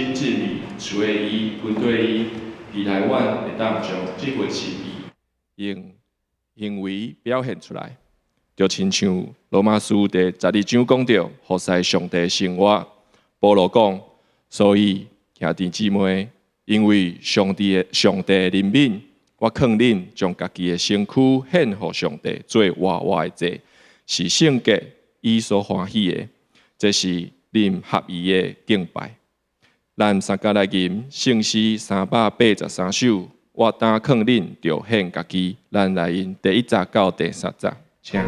心盡力取悅伊，跟綴伊，期待阮會當將這份心意用行為表現出來。就親像羅馬書第12章講著，服侍上帝生活。保羅講，所以兄弟姊妹，因為上帝的憐憫，我勸恁將家己的身軀獻予上帝，做活活的祭，是聖潔、伊所歡喜的。這是恁合宜的敬拜。咱三家來吟聖詩383首，我膽勸恁著獻家己。咱來吟第一節到第三節，請。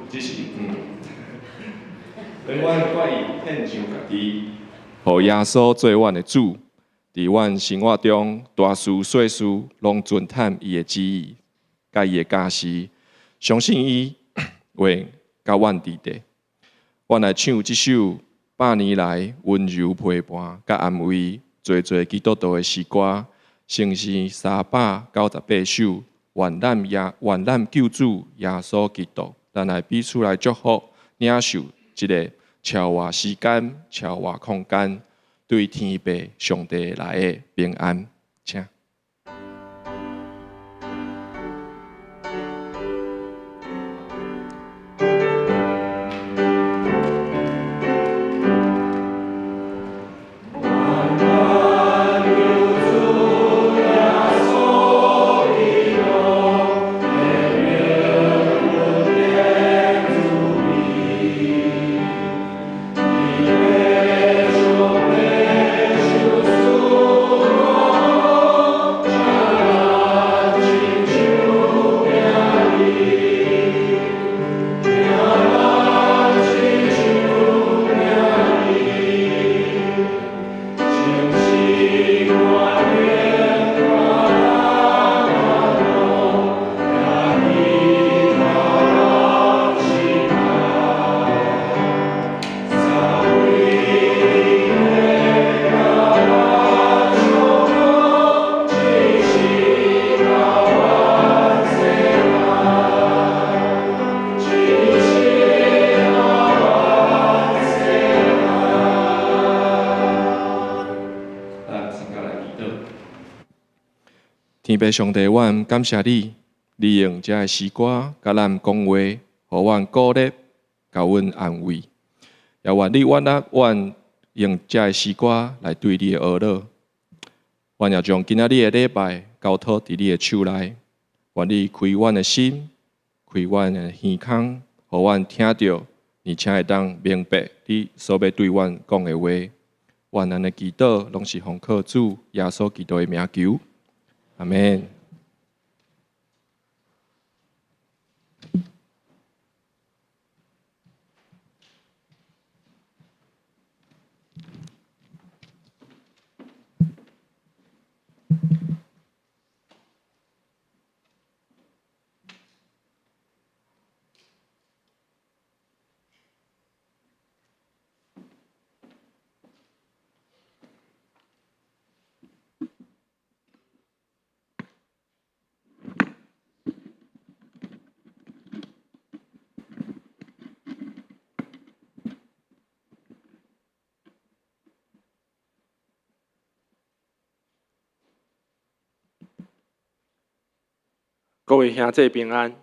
這是當阮決意獻上家己，予耶穌做阮的主，佇阮生活中大事細事攏遵趁伊的旨意，佮伊的教示，相信伊會佮阮佇底。阮來唱這首百年來溫柔陪伴佮安慰濟濟基督徒的詩歌，聖詩398首，願咱救主耶穌基督，咱來彼此來祝福，領受這个超越時間、超越空間，對天父上帝來的平安，請。天父上帝，阮感謝你，你用這个詩歌佮咱講話，予阮鼓勵，共阮安慰。也願你悅納阮用這个詩歌來對你的哀禱。阮也將今仔日的禮拜交託佇你的手內，願你開阮的心，開阮的耳孔，予阮聽著，而且會當明白你所欲對阮講的話。願咱的祈禱攏是奉靠主耶穌基督的名求。阿們。各位兄弟平安，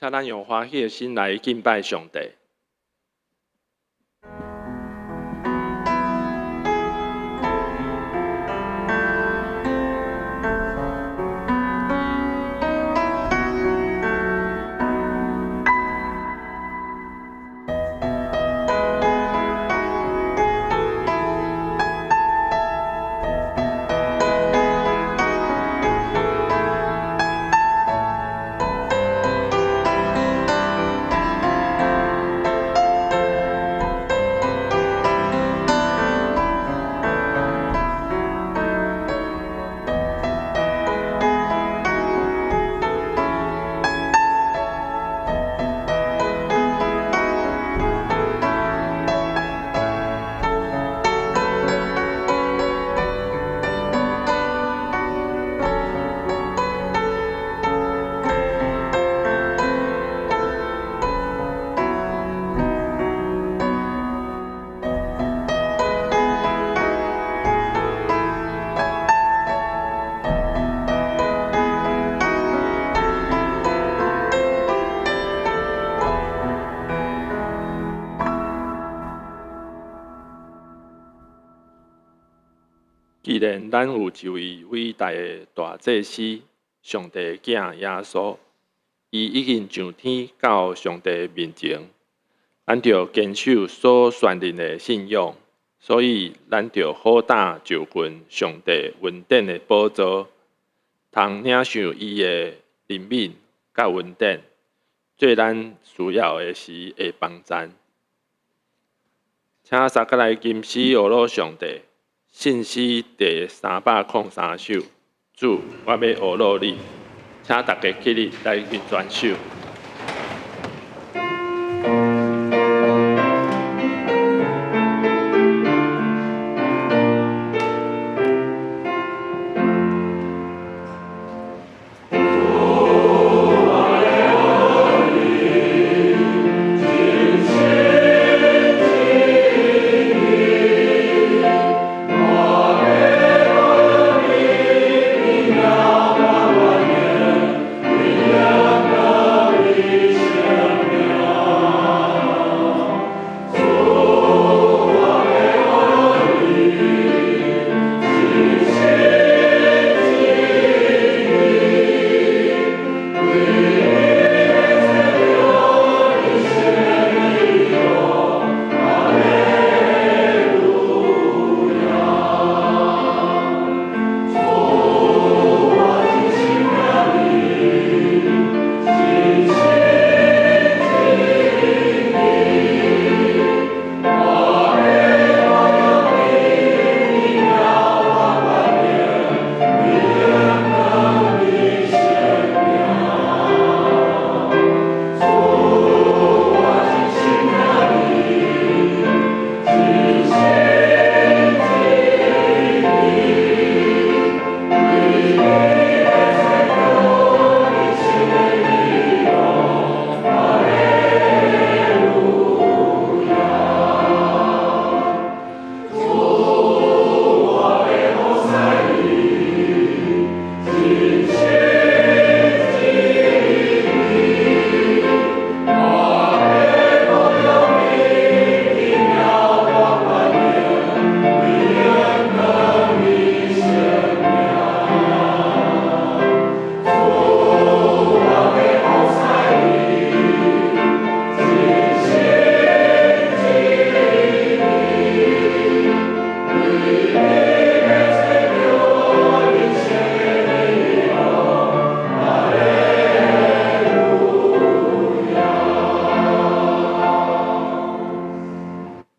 請咱用歡喜的心來敬拜上帝。既然咱有一位偉大的大祭司，上帝的囝耶穌，伊已經上天到上帝面前，咱著堅守所宣認的信仰，所以咱著好膽就近上帝恩典的寶座，通領受伊的憐憫佮恩典，做咱需要的時的幫贊。請大家來吟詩學魯上帝。信詩第303首，主，我欲學魯你，請大家起立來吟全首。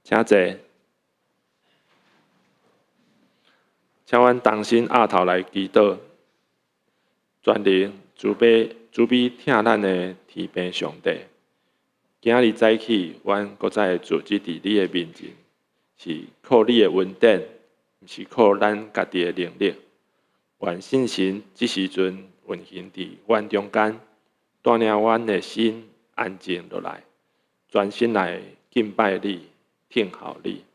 請坐，請阮同心徼頭來祈禱，全能慈悲慈悲疼咱的天父上帝，今仔日早起，阮閣再聚集佇你的面前，是靠你的恩典，毋是靠咱家己的能力。願聖神這時陣運行佇阮中間，帶領阮的心安靜落來，專心來敬拜你。聽候你，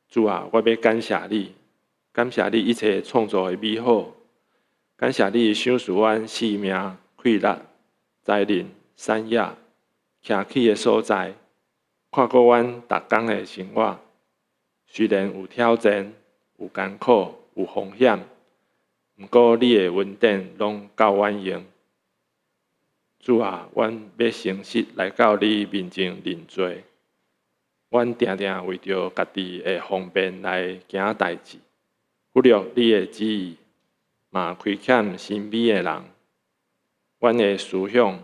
主啊，我欲感謝你，感謝你一切創造的美好。感謝你賞賜阮性命、氣力、才能、產業、徛起的所在，看顧阮逐工的生活。雖然有挑戰、有艱苦、有風險，毋過你的恩典攏夠阮用。主啊，阮欲誠實來到你面前認罪。阮定定為著家己的方便來行代誌，忽略你的旨意，嘛虧欠身邊的人。阮的思想、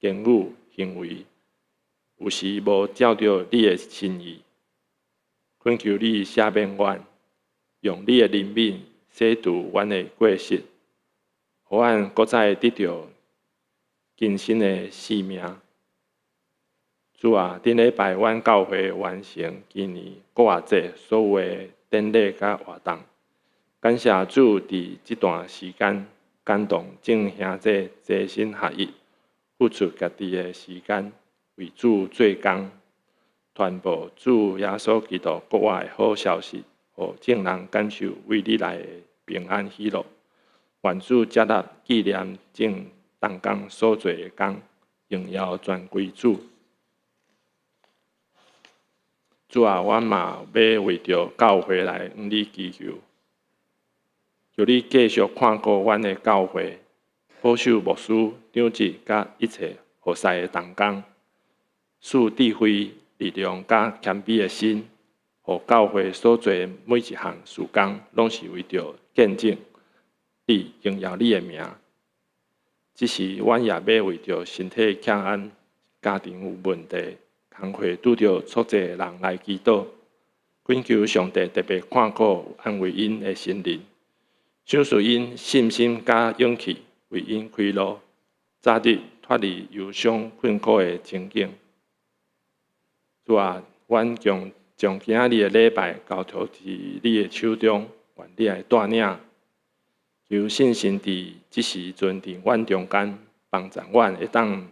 言語、行為，有時無照著你的心意。懇求你赦免阮，用你的憐憫洗除阮的過失，予阮閣再得著更新的生命。主啊，頂禮拜阮教會完成今年復活節所有的典禮佮活動，感謝主佇這段時間感動眾兄弟齊心合一，付出家己的時間為主做工，傳播主耶穌基督復活的好消息，予眾人感受為你來的平安喜樂。願主接納紀念眾同工所做的工，榮耀全歸主。主啊，阮嘛欲為著教會來向你祈求，求你繼續看顧阮的教會，保守牧師、長執佮一切服侍的同工，賜智慧、力量佮謙卑的心，予教會所做的每一項事工，攏是為著見證你、榮耀你的名。這時，阮也欲為著身體欠安、家庭有問題、工課拄著挫折的人來祈禱，懇求上帝特別看顧安慰𪜶的心靈，賞賜𪜶信心佮勇氣，為𪜶開路，早日脫離憂傷困苦的情景。主啊，阮將將今仔日的禮拜交託佇你的手中，願你來帶領，求聖神佇這時陣佇阮中間幫助阮，會當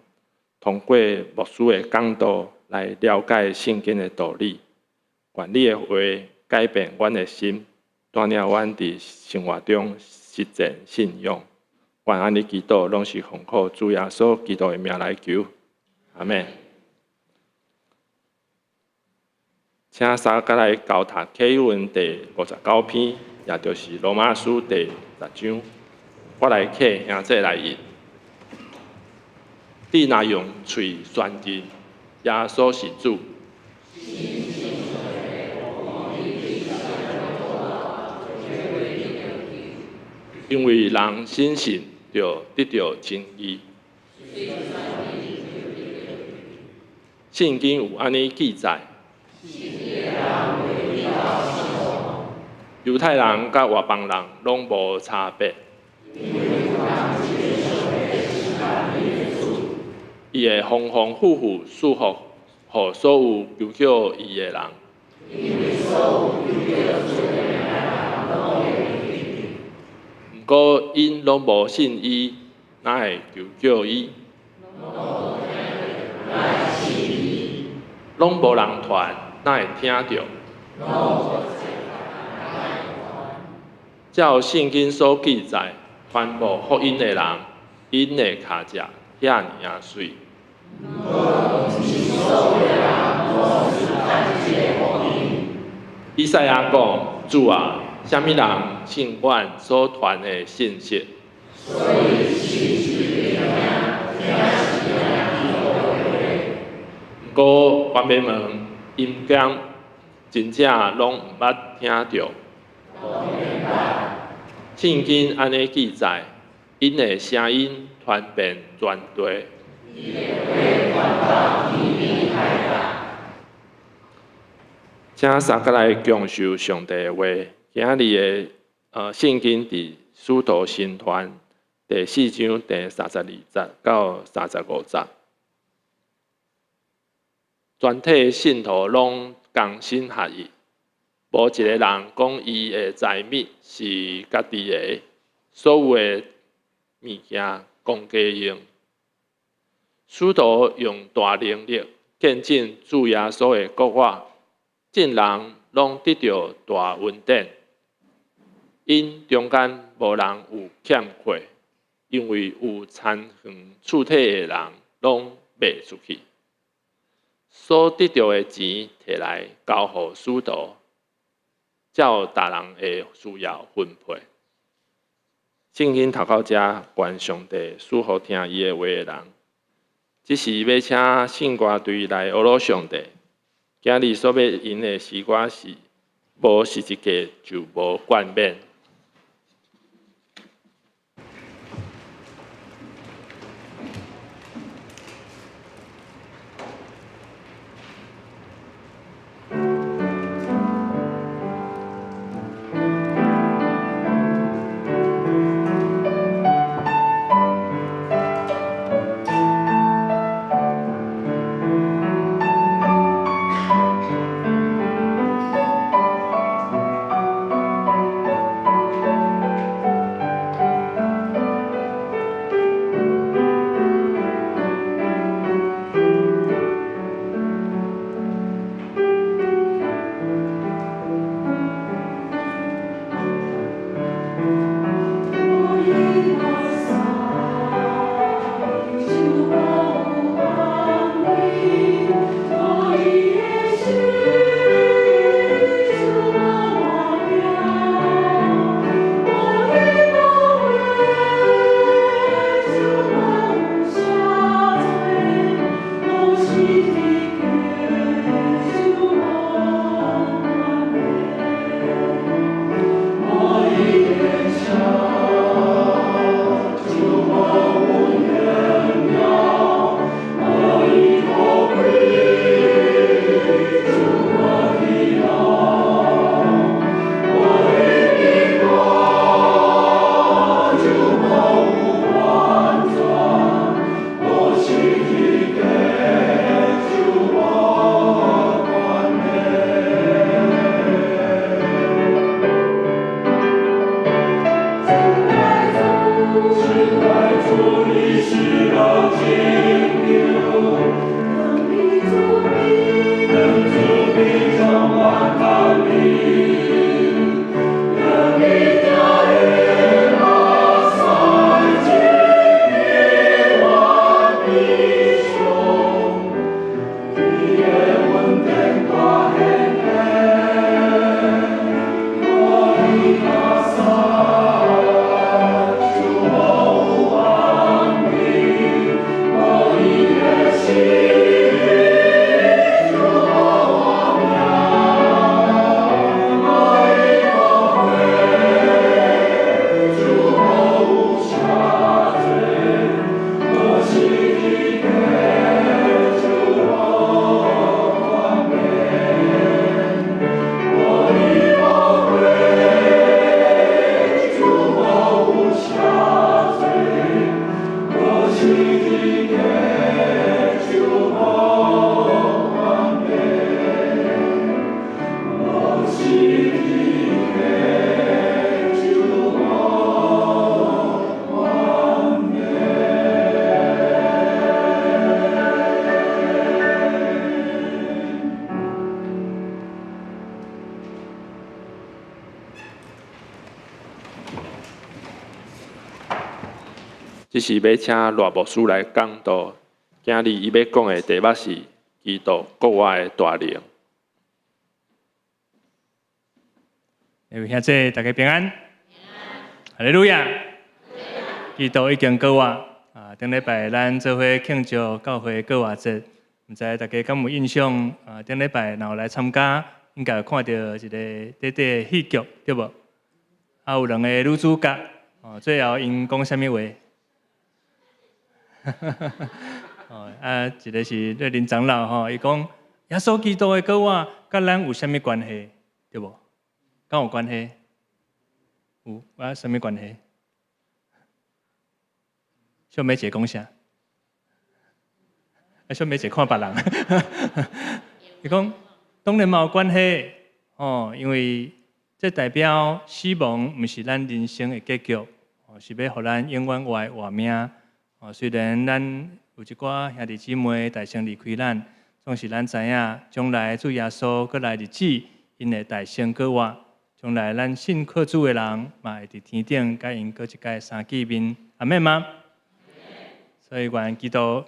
通過牧師的講道來了解聖經的道理。願你的話改變阮的心，帶領阮佇生活中實踐信仰。願按呢祈禱，攏是奉靠主耶穌基督的名來求。阿們。請三個來交讀啟文第59篇，也就是羅馬書第十章。我來替兄弟來譯。你若用喙宣認耶穌是主，因為人深信就得著稱義。聖經有按呢記載。猶太人佮外邦人攏無差別。伊會豐豐富富賜福予所有求叫伊的人。毋過𪜶攏無信伊，哪會求叫伊？攏無人傳，哪會聽著？照聖經所記載，傳布福音的人，𪜶的跤跡遐爾仔媠。以賽亞講：主啊，啥物人信阮所傳的信息？毋過，我欲問，𪜶敢真正攏毋捌聽著？聖經按呢記載，𪜶的聲音傳遍全地。請三個來享受上帝的話。今仔日的聖經佇使徒行傳第四章第32節到35節。全體信徒攏同心合意，無一个人講伊的財物是家己的，所有的物件公家用。使徒用大能力見證主耶穌的復活，眾人攏得著大恩典。𪜶中間無人有欠缺，因為有田園厝體的人攏賣出去，所得著的錢提來交予使徒，照逐人的需要分配。聖經讀到遮，願上帝賜予聽伊的話的人，這是欲請聖歌隊來呵咾上帝。今日所欲吟的詩歌是無十字架就無冠冕。這是欲請賴牧師來講道，今日伊欲講的題目是基督復活的大能。各位兄弟，大家平安。哈利路亞！基督已經復活啊！頂禮拜咱做伙慶祝教會復活節，毋知大家敢有印象啊？頂禮拜若有來參加，應該有看著一個短短的戲劇，對無？啊，有兩个女主角，哦，最後𪜶講啥物話？哦，啊，一个是瑞林長老吼，伊講耶穌基督的復活，佮咱有啥物關係？對無？敢有關係？有啊，啥物關係？小美姐講啥？啊，小美姐看別人。伊講當然嘛有關係哦，因為這代表死亡毋是咱人生的結局，哦，是欲予咱永遠活的活命。哦，雖然咱有一寡兄弟姊妹大聲離開咱，總是咱知影將來主耶穌閣來日子，𪜶會大聲閣活，將來咱信靠主的人，嘛會佇天頂佮𪜶閣一擺相見面，阿們嗎？所以願基督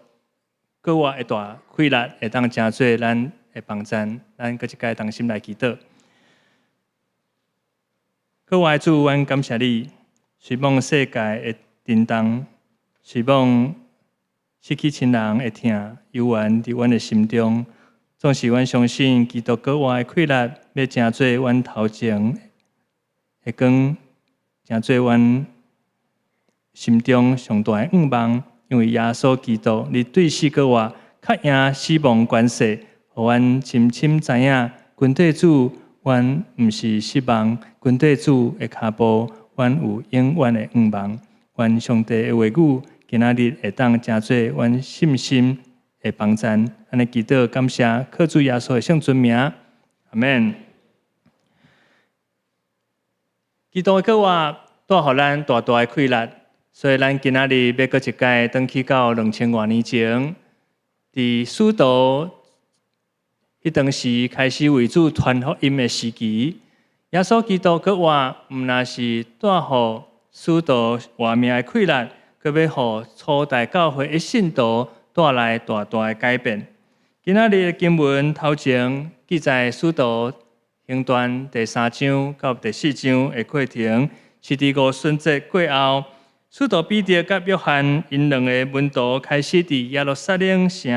復活的大氣力會當成做咱的幫贊，咱閣一擺同心來祈禱。各位主，阮感謝你，雖罔世界會震動，雖罔失去親人的疼，猶原佇阮的心中。總是阮相信基督復活的氣力，欲成做阮頭前的光，成做阮心中上大的願望。因為耶穌基督，你對死復活，較贏死亡權勢，予阮深深知影，跟綴主，阮毋是失望；跟綴主的跤步，阮有永遠的願望。願上帝的話語，今仔日會當成做阮信心的幫贊。按呢祈禱感謝，靠主耶穌的聖尊名，阿們。基督的復活帶予咱大大的氣力，所以咱今仔日欲閣一擺轉去到2000外年前，佇使徒彼當時開始為主傳福音的時期，耶穌基督復活，毋但是帶予使徒活命的氣力，閣欲予初代教會的信徒帶來大大的改變。今仔日的經文頭前記載使徒行傳第三章到第四章的過程，是佇五旬節過後，使徒彼得佮約翰𪜶兩个門徒開始佇耶路撒冷城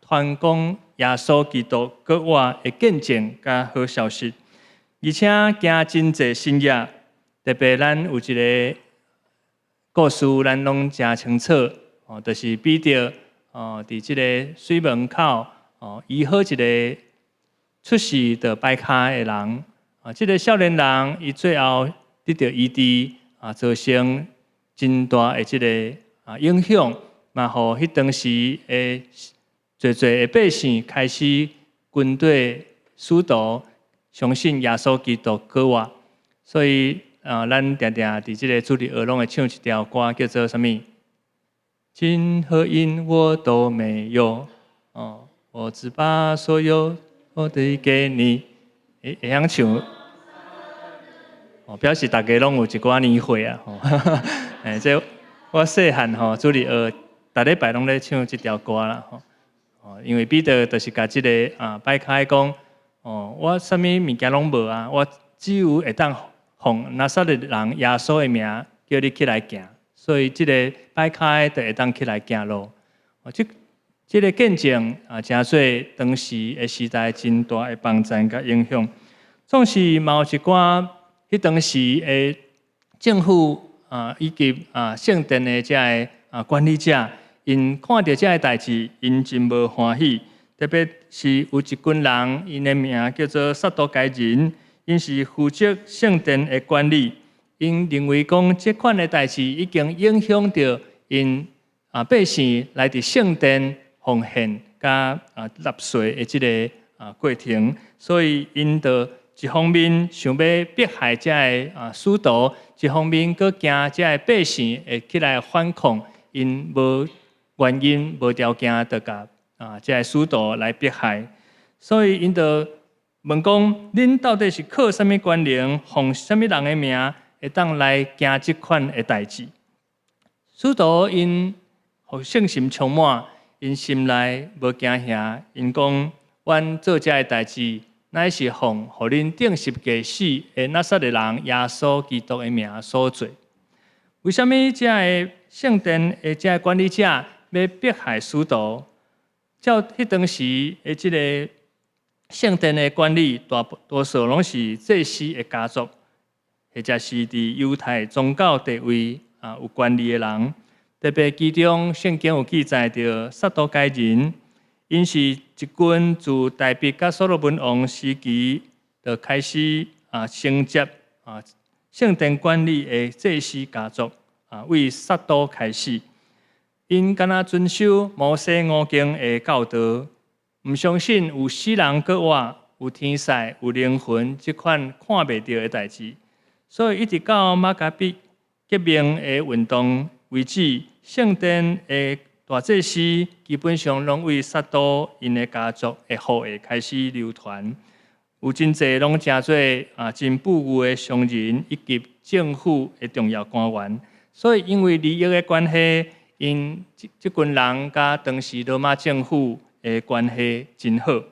傳講耶穌基督復活的見證佮好消息，而且行真濟神跡。特別咱有一個故事，咱攏誠清楚，哦，就是彼得哦，佇這个水門口哦，醫好一个出世就跛跤的人，啊，這个少年人伊最後得著醫治，啊，造成真大的這个影響，嘛，予彼當時的濟濟的百姓開始跟綴使徒，相信耶穌基督復活。所以啊，咱定定佇這个主日學攏會唱一條歌，叫做啥物？金和銀我都沒有，哦，我只把所有我的給你。會曉唱？哦，表示大家攏有一寡年歲啊！吼，欸，這我細漢吼，主日學，逐禮拜攏咧唱這條歌啦！吼，哦，因為彼得就是共這个跛跤的講，哦，我啥物物件攏無啊，我只有會當奉拿撒勒人耶穌的名叫你起來行，所以這个跛跤的就會當起來行路。哦，這个見證啊，成做當時的時代真大的幫贊佮影響。總是嘛有一寡彼當時的政府啊，以及聖殿的這个管理者，𪜶看著這个代誌，𪜶真無歡喜。特別是有一群人，𪜶的名叫做撒都該人，𪜶是負責聖殿的管理。𪜶認為講，這款的代誌已經影響著𪜶百姓來佇聖殿奉獻佮納稅的這个過程，所以𪜶就一方面想欲迫害這个使徒，一方面閣驚這个百姓會起來反抗，𪜶無原因、無條件就共這个使徒來迫害，所以𪜶就問講：恁到底是靠啥物權能，奉啥物人的名，會當來行這款的代誌？使徒𪜶予聖神充滿，𪜶心內無驚嚇，𪜶講：阮做這个代誌，乃是奉予恁釘十架死的拿撒勒人耶穌基督的名所做。為啥物這个聖殿的這个管理者欲迫害使徒？照彼當時的這个聖殿的管理，大多數攏是祭司的家族，或者是佇猶太宗教地位有權力的人。特別其中聖經有記載著撒都該人，𪜶是一群自大衛佮所羅門王時期就開始承接聖殿管理的祭司家族為撒都開始，𪜶敢若遵守摩西五經的教導，毋相信有死人復活、有天使、有靈魂這款看袂著的代誌，所以一直到瑪加比革命的運動為止，聖殿的大祭司基本上攏為撒都𪜶的家族的後裔開始流傳。有真濟攏誠做真富裕的商人以及政府的重要官員，所以因為利益的關係，𪜶這這群人佮當時羅馬政府的關係真好。佇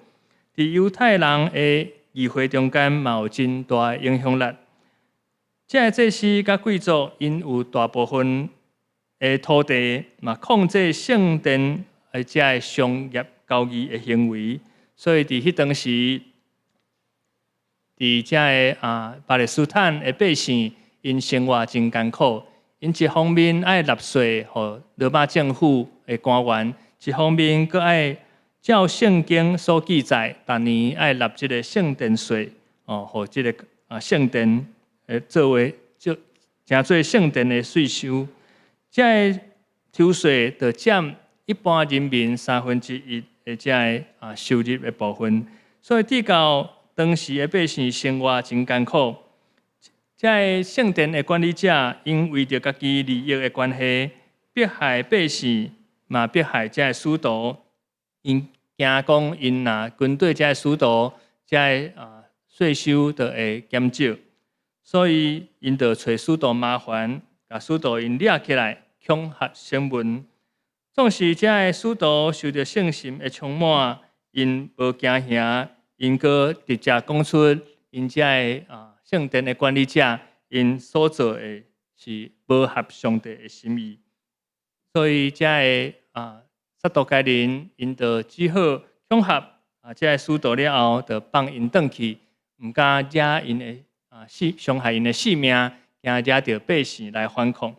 猶太人的議會中間嘛有真大的影響力。這个祭司佮貴族，𪜶有大部分的土地，嘛控制聖殿的這个商業交易的行為，所以佇彼當時，佇這个巴勒斯坦的百姓，𪜶生活真艱苦。𪜶一方面愛納稅予羅馬政府的官員，一方面閣愛照聖經所記載，逐年愛納這个聖殿稅，哦，予這个聖殿的作為就成做聖殿的稅收。這个抽稅就佔一般人民三分之一的這个收入的部分，所以直到當時的百姓生活真艱苦。這个聖殿的管理者，𪜶為著家己利益的關係，迫害百姓，嘛迫害這个使徒。𪜶驚講，𪜶若軍隊這个使徒，這个稅收就會減少，所以𪜶就揣使徒麻煩，共使徒𪜶掠起來，恐嚇審問。縱使這个使徒受著聖神的充滿，𪜶無驚嚇，𪜶閣直接講出𪜶這个聖殿的管理者，𪜶所做的是無合上帝的心意，所以這个撒都該人，𪜶就只好恐嚇這个使徒了後，就放𪜶轉去，毋敢惹𪜶的性傷害𪜶的性命，驚惹著百姓來反抗。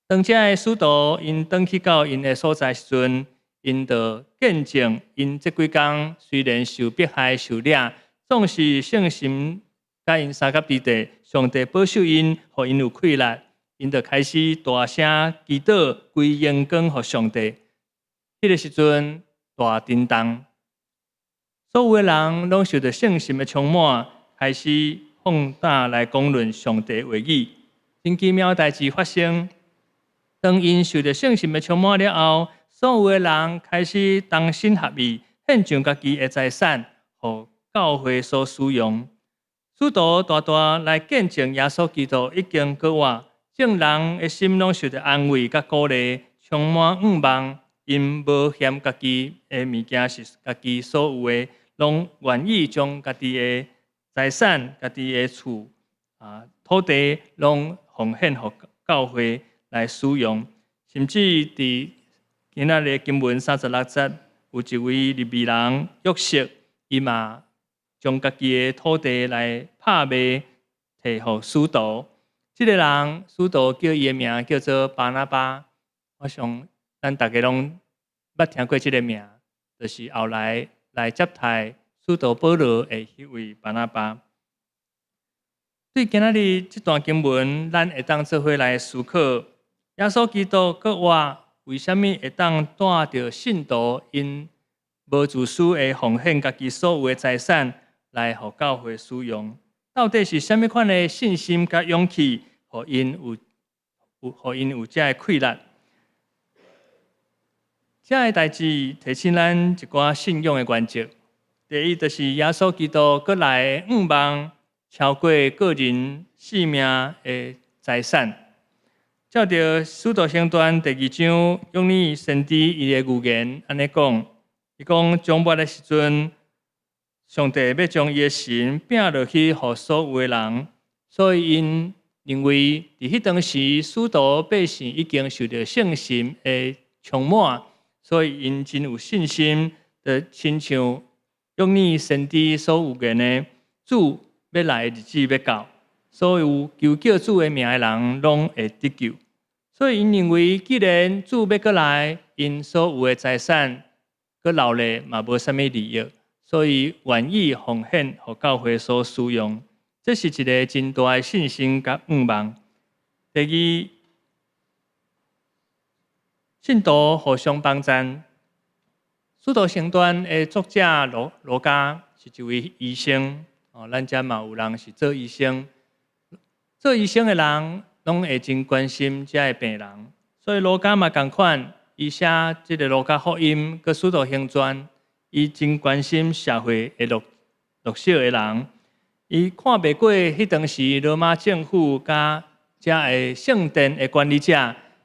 當這个使徒𪜶轉去到𪜶的所在時陣，𪜶就見證𪜶這幾工雖然受迫害、受掠，總是聖神佮𪜶相佮佇地，上帝保守𪜶，予𪜶有氣力，𪜶就開始大聲祈禱，歸榮光予上帝。彼个時陣大震動，所有的人攏受著聖神的充滿，開始放膽來講論上帝話語。真奇妙代誌發生，當𪜶受著聖神的充滿了後，所有的人開始同心合意，獻上家己的財產，予教會所使用。使徒大大來見證耶穌基督已經復活，眾人的心攏受著安慰佮鼓勵，充滿向望。𪜶無嫌家己的物件是家己所有的，攏願意將家己的財產、家己的厝土地，攏奉獻予教會來使用。甚至佇今仔日經文36節，有一位利未人約瑟，伊嘛將家己的土地來拍賣，提予使徒。這个人，使徒叫伊的名叫做巴拿巴。我想咱逐家攏捌聽過這个名，就是後來來接替使徒保羅的彼位巴拿巴。對今仔日這段經文，咱會當做伙來思考：耶穌基督復活，為啥物會當帶著信徒𪜶無自私的奉獻家己所有的財產來予教會使用？到底是啥物款的信心佮勇氣，予𪜶有這个氣力？這个代誌提醒咱一寡信仰的原則。第一，就是耶穌基督閣來的向望超過個人性命的財產。照著《使徒行傳》第二章，約尼先知伊的預言按呢講，伊講終末的時陣，上帝欲將伊的神摒落去予所有的人，所以𪜶認為佇彼當時，使徒百姓已經受著聖神的充滿，所以𪜶真有信心，就親像約尼先知所預言的，主欲來的日子欲到，所有求叫主的名的人攏會得救。所以𪜶認為，既然主欲閣來，𪜶所有的財產閣留咧嘛無啥物利益，所以願意奉獻予教會所使用。這是一个真大的信心佮向望。第二，信徒互相幫贊。使徒行傳的作者羅加是一位醫生，哦，咱遮嘛有人是做醫生，做醫生的人攏會真關心遮的病人，所以路加嘛仝款，伊寫這个路加福音佮使徒行傳，伊真關心社會的弱弱小的人。伊看袂過彼當時羅馬政府佮遮个聖殿的管理者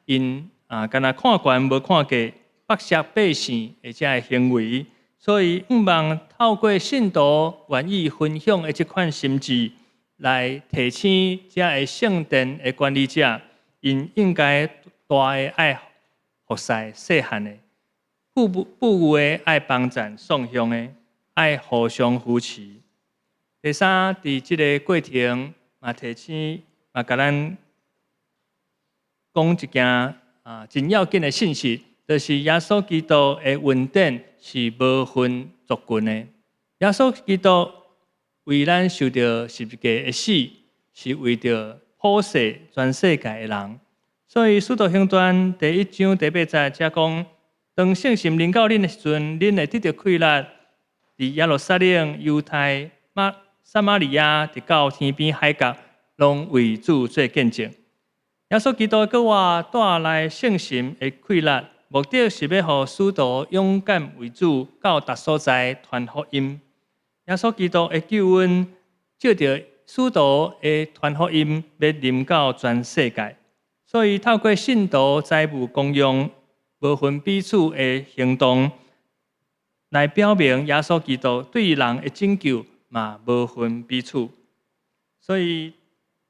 ，𪜶啊，敢若看懸無看低，剝削百姓的遮个行為，所以向望透過信徒願意分享的這款心志，來提醒遮个聖殿的管理者，𪜶應該大的愛服侍細漢的，富裕的愛幫贊喪鄉的，愛互相扶持。第三，佇這个過程嘛提醒嘛，共咱講一件啊真要緊的信息，就是耶穌基督的恩典是無分族群的。耶穌基督為咱受著十字架的死，是為著普世全世界的人。所以《使徒行傳》第一章第八節才講，當聖神臨到恁的時陣，恁會得著氣力，佇耶路撒冷、猶太、撒瑪利亞，直到天邊海角，攏為主做見證。耶穌基督的復活帶來聖神的氣力，目的是欲予使徒勇敢為主到達所在傳福音。耶穌基督的救恩，藉著使徒的傳福音，欲臨到全世界。所以透過信徒財物公用、無分彼此的行動，來表明耶穌基督對人的拯救嘛無分彼此。所以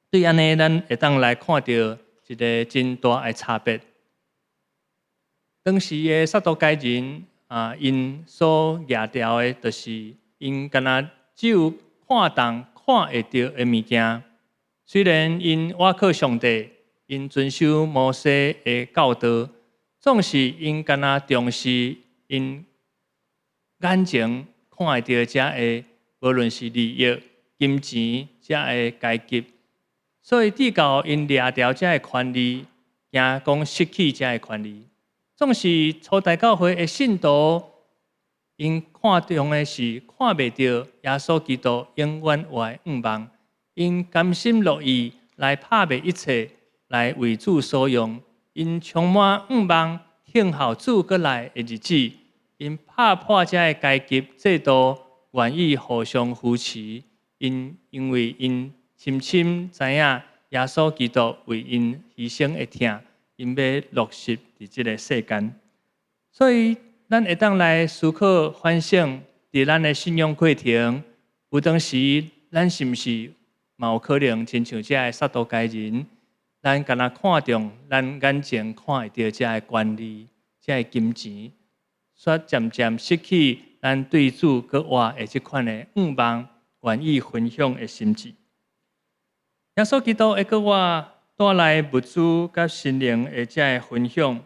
對按呢，咱會當來看著一个真大的差別。當時的撒都該人啊，𪜶所掠牢的，就是𪜶敢若只有看重看會著的物件。雖然𪜶倚靠上帝，𪜶遵守摩西的教導，總是𪜶敢若重視𪜶眼前看會著遮个，無論是利益、金錢遮个階級，所以直到𪜶掠牢遮个權利，驚講失去遮个權利。總是初代教會的信徒，𪜶看重的是看袂著耶穌基督永遠活的向望，𪜶甘心樂意來拍賣一切，來為主所用。𪜶充滿向望，等候主閣來的日子。𪜶拍破遮个階級制度，願意互相扶持。𪜶因為𪜶深深知影耶穌基督為𪜶犧牲的疼，𪜶欲落實佇這个世間。所以，咱會當來思考反省，佇咱的信仰過程，有當時咱是毋是嘛有可能親像遮个撒都該人，咱敢若看重咱眼前看會著遮个權利、遮个金錢，卻漸漸失去咱對主閣活的這款的向望，願意分享的心志。耶穌基督的復活帶來物資佮心靈的遮个分享。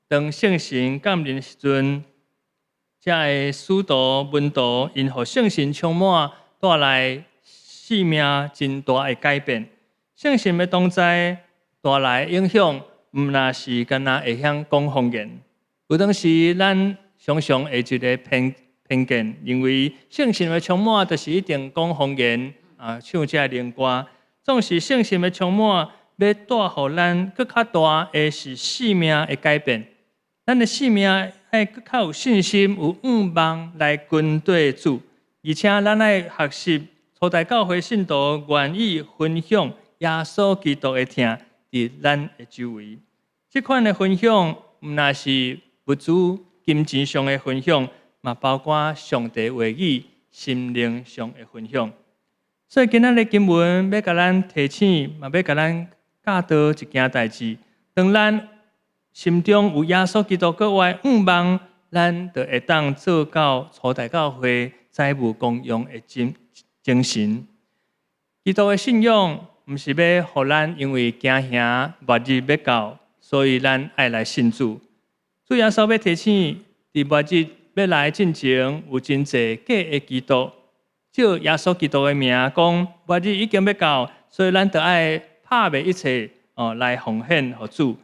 當聖神降臨的時陣，遮个使徒門徒𪜶予聖神充滿，帶來生命真大的改變。聖神的同在帶來影響，毋但是干焦會曉講方言。有當時咱常常會一个偏見，認為聖神的充滿就是一定講方言啊，唱這個靈歌。總是聖神的充滿，欲帶予咱閣較大的是生命的改變。咱的生命愛閣較有信心、有向望來跟綴主，而且咱愛學習初代教會信徒願意分享耶穌基督的疼佇咱的周圍。這款的分享，毋但是物資、金錢上的分享，嘛包括上帝話語、心靈上的分享。所以今仔日經文欲共咱提醒，嘛欲共咱教導一件代誌。當咱心中有耶穌基督復活的向望，咱就會當做到初代教會財物公用的精神。基督的信仰，毋是欲予咱因為驚嚇末日欲到，所以咱愛來信主。主耶穌欲提醒，佇末日欲來進前，有真濟假的基督，借耶穌基督的名講，末日已經欲到，所以咱著愛拍賣一切哦，來奉獻予主。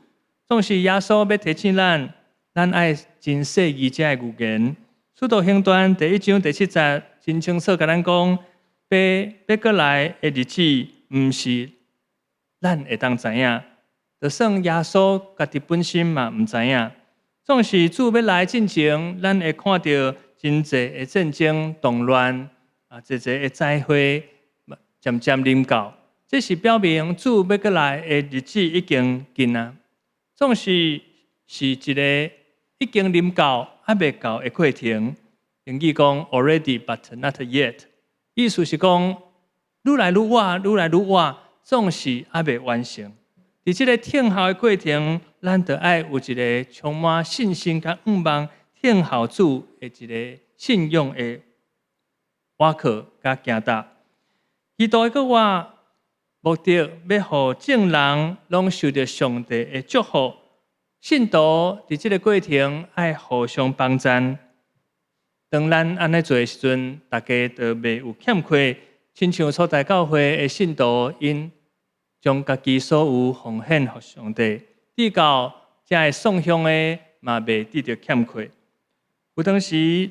總是耶穌欲提醒咱，咱愛真細膩這个預言。使徒行傳第一章第七節真清楚共咱講，父欲閣來的日子，毋是咱會當知影，就算耶穌家己本身嘛毋知影。總是主欲來進前，咱會看著真濟的戰爭動亂啊，濟濟的災禍漸漸臨到，這是表明主欲閣來的日子已經近啊。總是是一個已經臨到，猶未到的過程。英語講 already but not yet，意思是講愈來愈倚，愈來愈倚，總是猶未完成。佇這個等候的過程，咱著愛有一個充滿信心佮向望等候主的一個信仰的倚靠佮行踏。基督的復活目的欲予眾人攏受著上帝的祝福，信徒佇這個過程愛互相幫贊。當咱按呢做的時陣，大家就袂有欠缺，親像初代教會的信徒，𪜶將家己所有奉獻予上帝，直到遮的送鄉的嘛袂得著欠缺。有當時，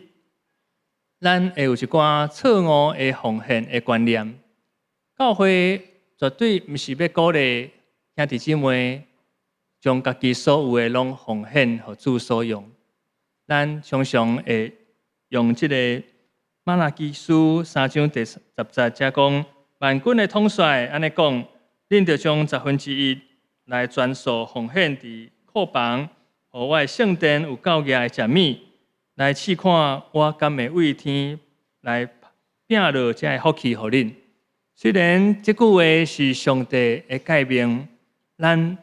咱會有一寡錯誤的奉獻的觀念。教會絕對毋是欲鼓勵兄弟姊妹將家己所有的攏奉獻予主所用。咱常常會用這個瑪拉基書三章第十節遮講，萬軍的統帥按呢講：恁著將十分之一來全數奉獻佇庫房，予我的聖殿有夠額的食物，來試看我敢會對天來摒落這个福氣予恁。雖然這句話是上帝的誡命，咱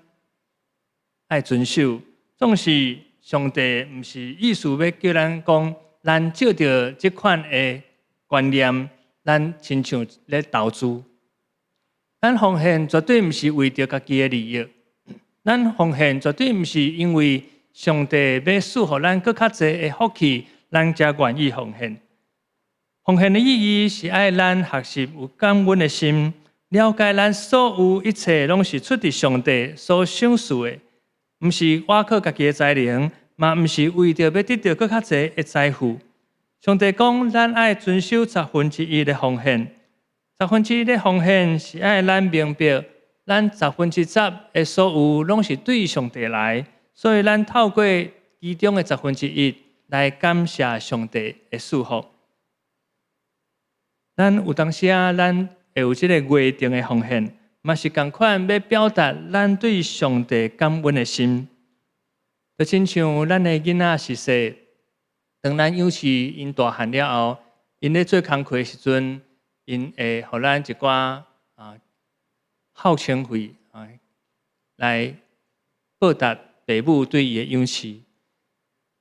愛遵守，總是上帝毋是意思欲叫咱講，咱照著這款的觀念，咱親像咧投資。咱奉獻絕對毋是為著家己的利益，咱奉獻絕對毋是因為上帝欲賜予咱閣較濟的福氣，咱才願意奉獻。奉獻的意義是愛咱學習有感恩的心，了解咱所有一切攏是出自上帝所賞賜的，毋是倚靠家己的才能，嘛毋是為著欲得著閣較濟的財富。上帝講，咱愛遵守十分之一的奉獻。十分之一的奉獻是愛咱明白，咱十分之十的所有攏是對上帝來，所以咱透過其中的十分之一來感謝上帝的賜福。咱有當時啊，咱會有這個月定的奉獻，嘛是仝款欲表達咱對上帝感恩的心。就親像咱的囡仔是細，當咱養飼𪜶大漢了後，𪜶咧做工課的時陣，𪜶會予咱一寡孝親費啊，來報答爸母對伊的養飼。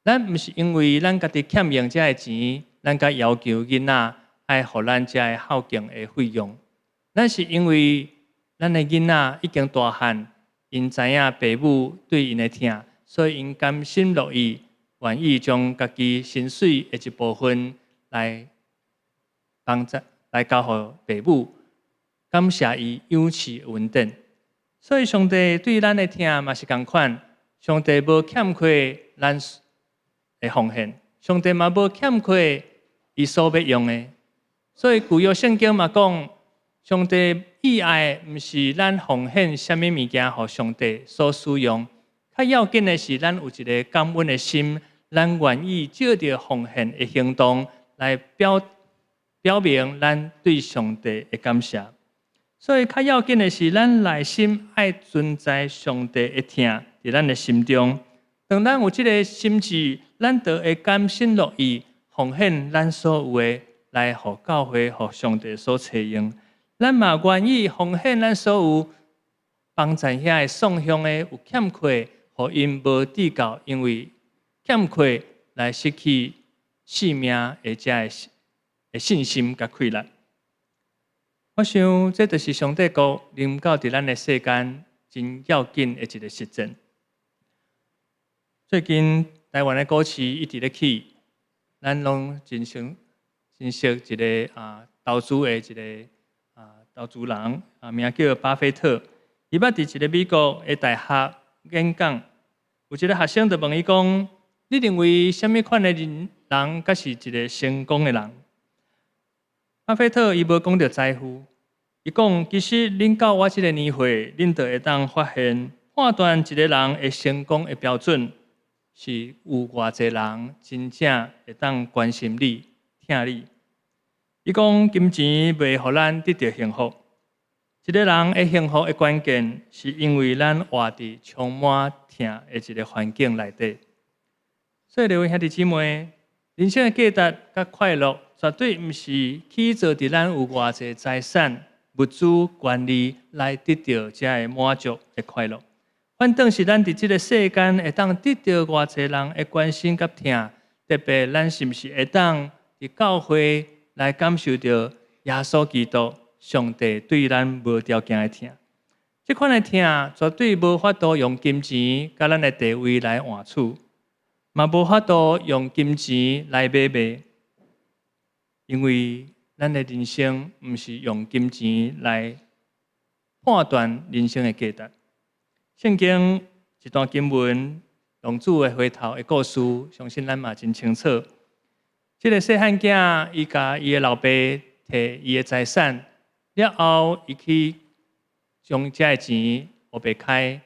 咱毋是因為咱家己欠用這个錢，咱才要求囡仔愛予咱這个孝敬的費用。咱是因為咱的囡仔已經大漢，𪜶知影爸母對𪜶的疼，所以𪜶甘心樂意，願意將家己薪水的一部分來幫助，來交予爸母，感謝伊養飼恩典。所以上帝對咱的疼嘛是仝款，上帝無欠缺咱的奉獻，上帝嘛無欠缺伊所欲用的。所以舊約聖經嘛講，上帝意愛毋是咱奉獻啥物物件予上帝所使用，較要緊的是咱有一个感恩的心，咱願意藉著奉獻的行動來表明咱對上帝的感謝。所以較要緊的是，咱內心愛存在上帝的疼佇咱的心中。當咱有這个心志，咱就會甘心樂意奉獻咱所有的，來予教會、予上帝所採用。咱嘛願意奉獻咱所有，幫贊遐个送鄉的有欠缺，予𪜶無至到因為欠缺來失去性命的這个的信心佮氣力。我想，這就是上帝國臨到佇咱的世間真要緊的一个實踐。最近台灣的股市一直咧起，咱攏真熟真熟一个投資的一个投資人啊，名叫巴菲特。伊捌佇一个美國的大學演講，有一个學生就問伊講：你認為啥物款的人才是一个成功的人？巴菲特伊無講著財富，伊講其實恁到我這个年歲，恁就會當發現判斷一个人的成功的標準是有偌濟人真正會當關心你、疼你。伊講金錢袂予咱得著幸福。一个人會幸福的關鍵，是因為咱活佇充滿疼的一个環境內底。所以，各位兄弟姊妹，人生的價值佮快樂，絕對毋是起造佇咱有偌濟財產、物資、權利來得著這个滿足的快樂。反倒是咱佇這个世間會當得著偌濟人的關心佮疼，特別咱是毋是會當佇教會來感受著耶穌基督上帝對咱無條件的疼。這款的疼絕對無法度用金錢佮咱的地位來換取，嘛無法度用金錢來買賣，因為咱的人生毋是用金錢來判斷人生的價值。聖經一段經文，浪子的回頭的故事，相信咱嘛真清楚。這个細漢囝，伊共伊的老爸提伊的財產了後，伊去將這个錢烏白開。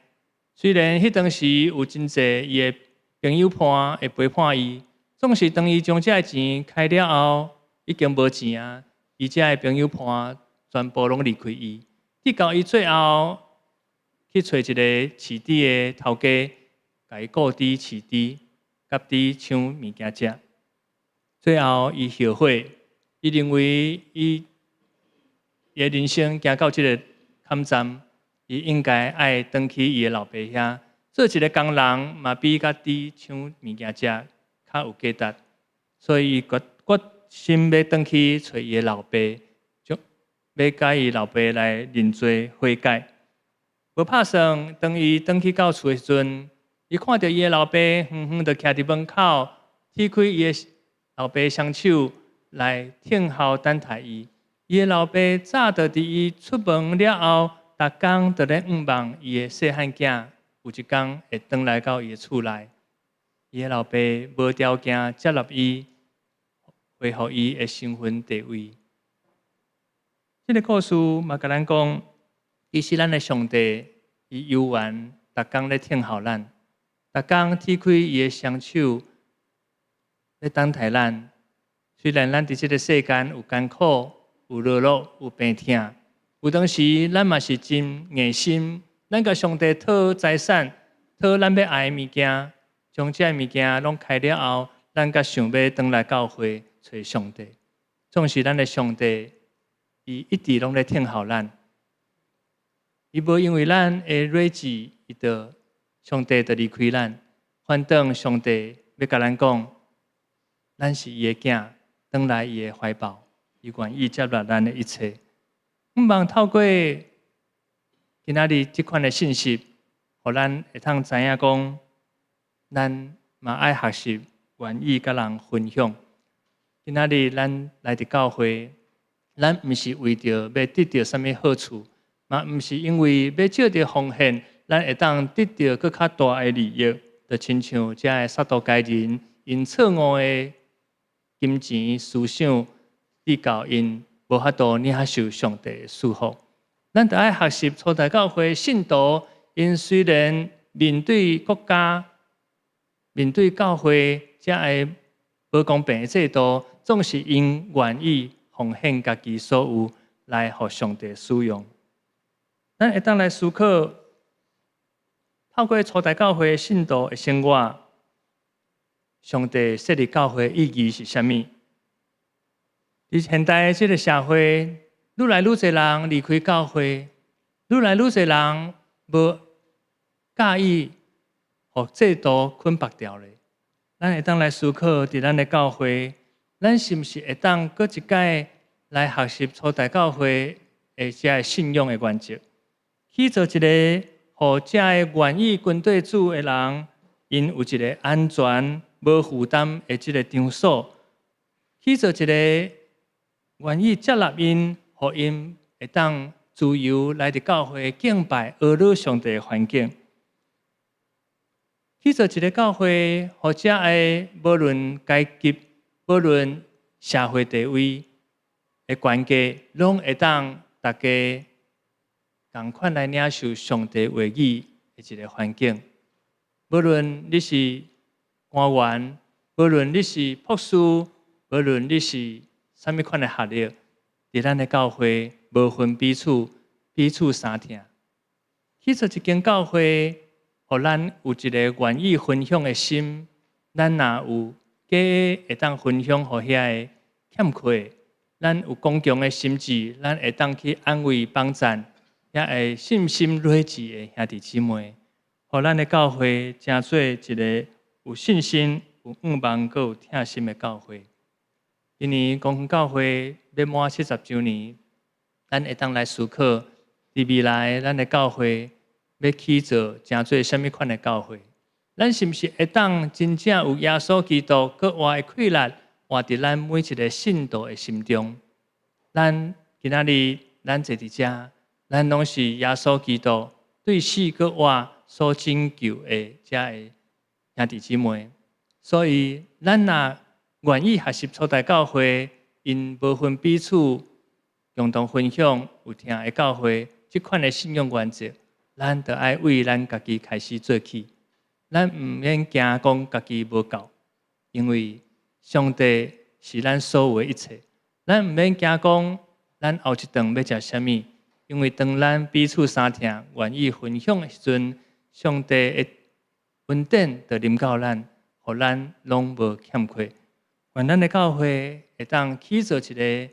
雖然彼當時有真濟伊的朋友伴會陪伴伊，總是當伊將這个錢開了後，已經無錢啊！伊這个朋友伴全部攏離開伊，直到伊最後去揣一個飼豬的頭家，共伊僱佇飼豬，共豬搶物件食。最後，伊後悔，伊認為伊的人生行到這个坎站，伊應該愛轉去伊的老爸遐，做一个工人，嘛比共豬搶物件食較有價值。所以，伊決心欲轉去揣伊的老爸，就欲共伊老爸來認罪悔改。無拍算，當伊轉去到厝的時陣，伊看著伊的老爸遠遠就徛佇門口，踢開伊的老爸雙手來等候等待伊。伊的老爸早就佇伊出門了後，逐工就咧向望伊的細漢囝，有一工會轉來到伊的厝內。伊的老爸無條件接納伊，恢復伊的身份地位。這个故事嘛，共咱講，其實咱的上帝，伊猶原逐工咧等候咱，逐工踢開伊的雙手咧等待咱。雖然咱佇這个世間有艱苦、有落落、有病痛，有當時咱嘛是真硬心，咱共上帝討財產，討咱欲愛的物件，將這个物件攏開了後，咱才想欲轉來教會揣上帝。總是咱的上帝，伊一直攏咧等候咱，伊無因為咱的軟弱，伊就上帝就離開咱。反倒上帝欲共咱講，咱是伊的囝，轉來伊的懷抱，伊願意接納咱的一切。向望透過今仔日這款的信息，予咱會通知影講，咱嘛愛學習願意佮人分享。今仔日咱來佇教會，咱毋是為著欲得著啥物好處，嘛毋是因為欲藉著奉獻，咱會當得著閣較大的利益，就親像這个撒都該人𪜶錯誤的金錢思想，直到𪜶無法度領受上帝的祝福。咱著愛學習初代教會信徒，𪜶雖然面對國家、面對教會這个無公平的制度，總是𪜶願意奉獻家己所有來予上帝使用。咱會當來思考，透過初代教會信徒的生活，上帝設立教會意義是啥物？佇現代這个社會，愈來愈濟人離開教會，愈來愈濟人無佮意予制度捆綁牢咧。咱會當來思考，佇咱的教會，咱是毋是會當閣一擺來學習初代教會的這个信仰的原則，去做一个予這个願意跟隨主的人，𪜶有一个安全、無負擔的這个場所，去做一个願意接納𪜶，予𪜶會當自由來佇教會敬拜、阿羅上帝的環境。去做一个教會，予遮个無論階級、無論社會地位的懸低，攏會當大家仝款來領受上帝話語的一个環境。無論你是官員，無論你是博士，無論你是啥物款的學歷，佇咱的教會無分彼此，彼此相疼。起做一間教會，予咱有一个願意分享的心。咱若有假會當分享予遐个欠缺，咱有剛強的心志，咱會當去安慰幫贊遐个信心弱智的兄弟姊妹，予咱的教會成做一个有信心、有向望、閣有疼心的教會。今年光復教會欲滿70週年，咱會當來思考，佇未來咱的教會欲起做成做啥物款的教會？咱是毋是會當真正有耶穌基督閣活的氣力，活佇咱每一个信徒的心中？咱今仔日咱坐佇遮，咱攏是耶穌基督對死閣活所拯救的遮个兄弟姊妹。所以，咱若願意學習初代教會，𪜶無分彼此，共同分享有疼的教會，這款的信仰原則，咱著愛為咱家己開始做起。咱毋免驚講家己無夠，因為上帝是咱所有的一切。咱毋免驚講咱後一頓欲食啥物，因為當咱彼此相疼、願意分享的時陣，上帝的恩典就臨到咱，予咱攏無欠缺。願咱的教會會當起做一个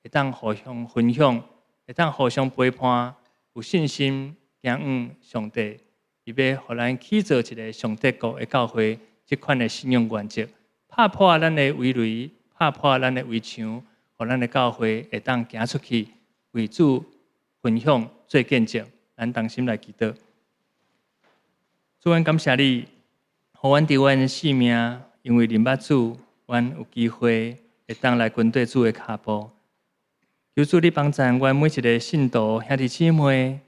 會當互相分享、會當互相陪伴、有信心行向上帝，伊欲予咱起做一个上帝國的教會，這款的信仰原則，拍破咱的圍籬，拍破咱的圍牆，予咱的教會會當行出去，為主分享做見證。咱同心來祈禱。主，阮感謝你，予阮佇阮的生命，因為認捌主，阮有機會會當來跟綴主的跤步。求主你幫贊阮每一个信徒兄弟姊妹，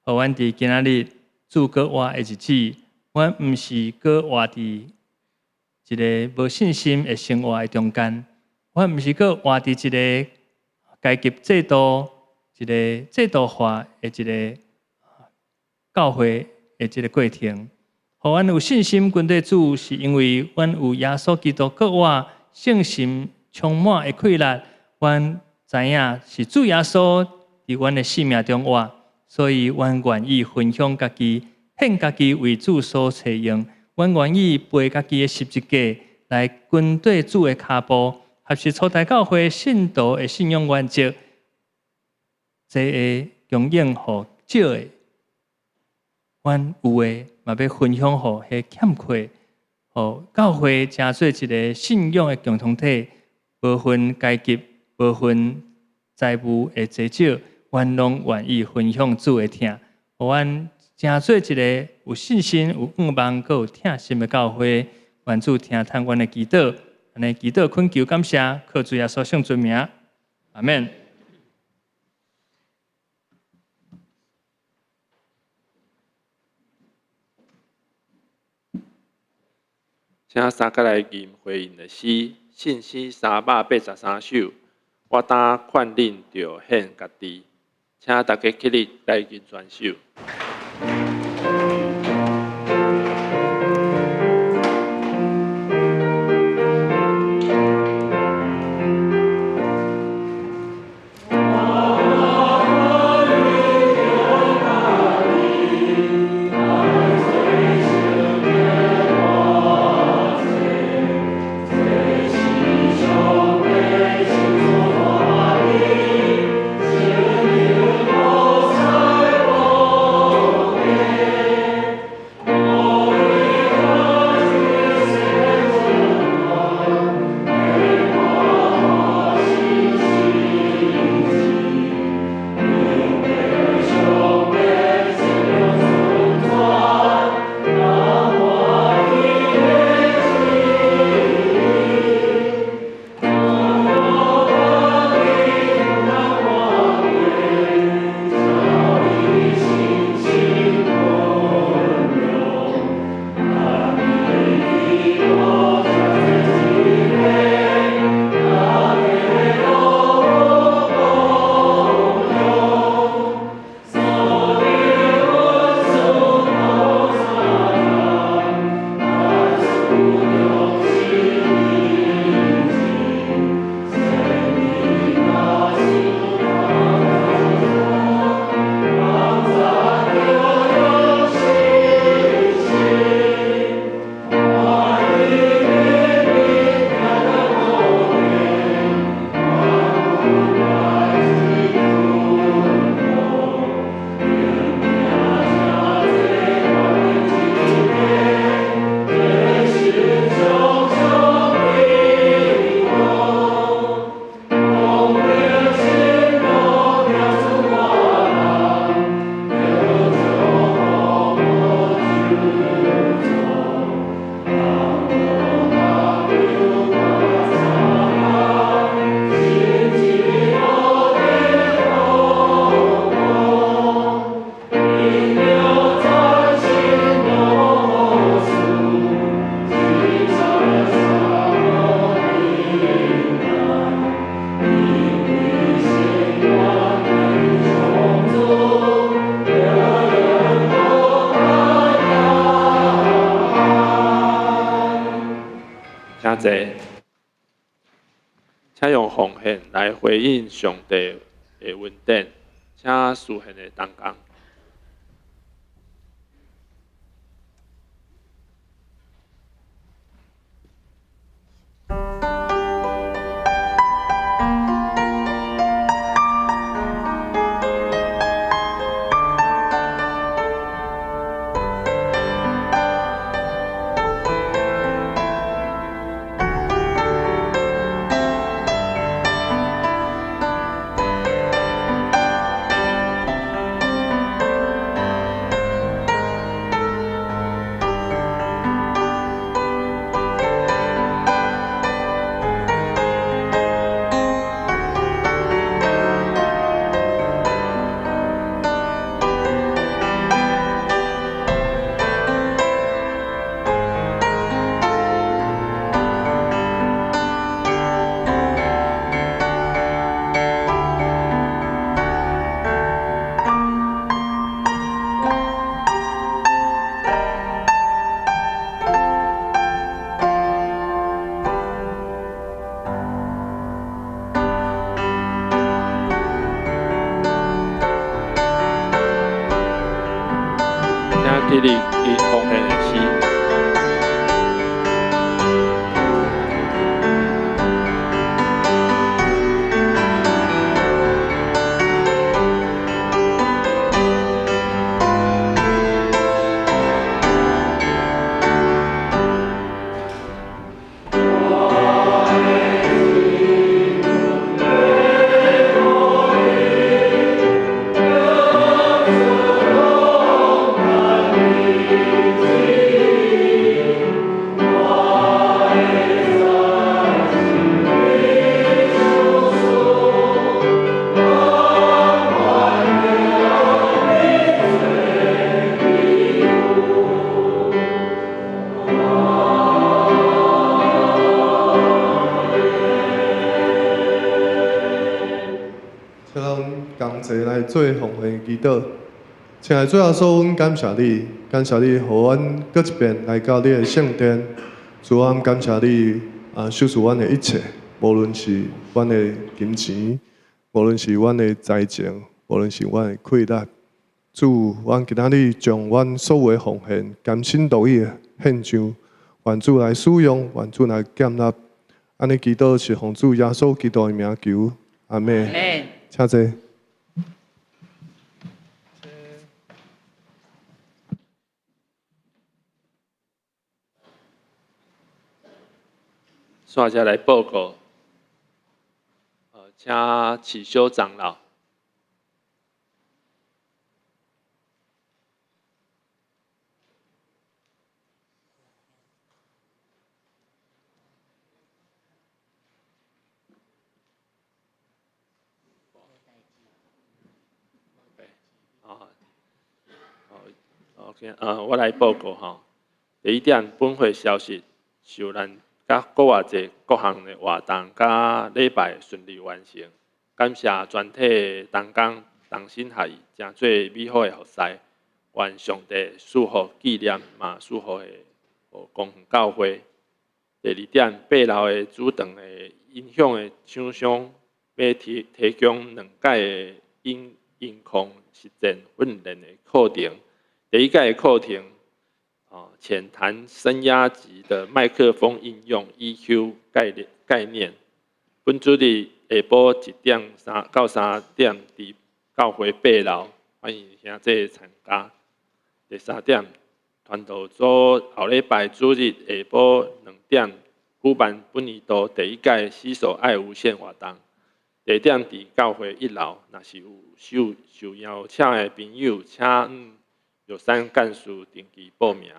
予阮佇今仔日主閣活的日子，阮毋是閣活佇一个無信心的生活的中間，阮毋是閣活佇一个階級制度、一个制度化的一个教會的這个過程。予阮有信心跟綴主，是因為阮有耶穌基督閣活聖神充滿的氣力，阮知影是主耶穌佇阮的生命中活，所以阮願意分享家己，獻家己為主所採用。阮願意背家己的十字架來跟綴主的跤步，學習初代教會信徒的信仰原則，濟的供應予少的，阮有的嘛欲分享予彼欠缺，予教會成做一个信仰的共同體，無分階級、無分財務的濟少，阮攏願意分享主的疼，予阮成做一个有信心、有向望、閣有疼心的教會。願主聽聽阮的祈禱，按呢祈禱懇求感謝，靠主耶穌聖尊名，阿們。請三個來吟回應的詩，信詩383首。我當勸恁著獻家己，請大家起立來吟全首。我。請坐。請用奉獻來回應上帝的恩典，請司獻的同工。請起立，以奉獻的詩。請咱同齊來做奉獻祈禱。親愛的主耶穌，阮感謝你，感謝你，予阮閣一遍來到你的聖殿。主啊，感謝你啊，賞賜阮的一切，無論是阮的金錢，無論是阮的才情，無論是阮的氣力。主，阮今仔日將阮所有的奉獻，甘心樂意的獻上，願主來使用，願主來建立。按呢祈禱是奉主耶穌基督的名求，阿們。請坐。煞才來報告，請啟修長老。OK，我來報告吼。第一點，本會消息，受難佮閣偌濟各項的活動佮禮拜順利完成，感謝全體同工同心合意，成做美好的服事。願上帝賜福紀念，嘛賜福的予公園教會。第二點，八樓的主堂的音響的廠商欲提供兩屆的音控實戰訓練的課程。第一屆的課程，淺談聲壓級的麥克風應用 EQ 概念。本主日下晡1點到3點，佇教會八樓，歡迎兄弟參加。第三點，傳道組後禮拜主日下晡2點舉辦本年度第一屆攜手愛無限活動，地點佇教會1樓。若是有受邀請的朋友，請玉山幹事登記報名。